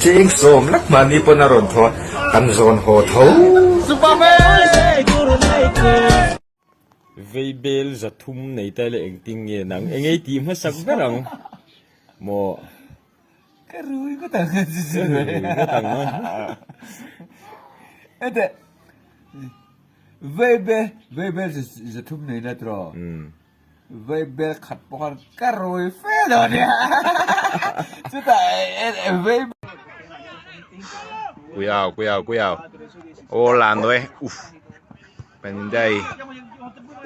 Cheng sawm lek mahni pawn a rawn thaw a, kan zawn haw tho. Veibel 300 nei ta ila engtin nge nang engei tih hmasak ber ang maw? Ka rui ngawt ang. Ka rui ngawt ang a. Ete Veibel Veibel 300 nei na tiraw? Veibel khat pawh khan ka rui fe lo a nia. Chutah vei. Cuidado, cuidado, cuidado. Volando, eh. Uf. Pendiente ahí.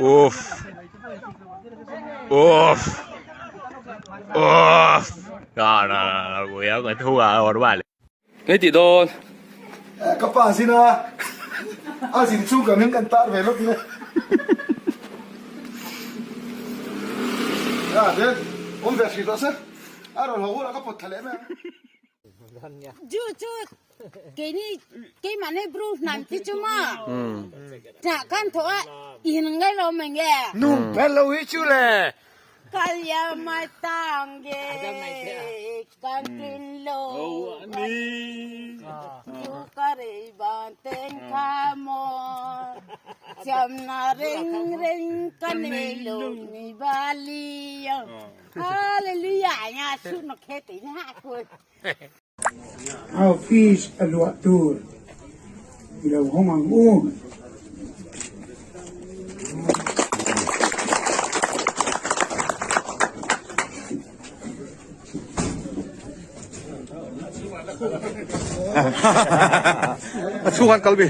Uf. Uf. Uf. No, no, no, no, cuidado con este jugador, vale. Ngai tih dawn. Ka pa zin a, a zin chung kan hming kan tar ve lawk nge. A den awm ve hrih tawh se, a rawn haw hunah ka pawt thla leh mai ang. Ju chu keini keimahni bru hnam te chu maw tah kan thawh a in ngai lo mai nge. Nung phelh lo hi chu le. Office a luah tur i lo hawng ang u. A chhung an kal mi.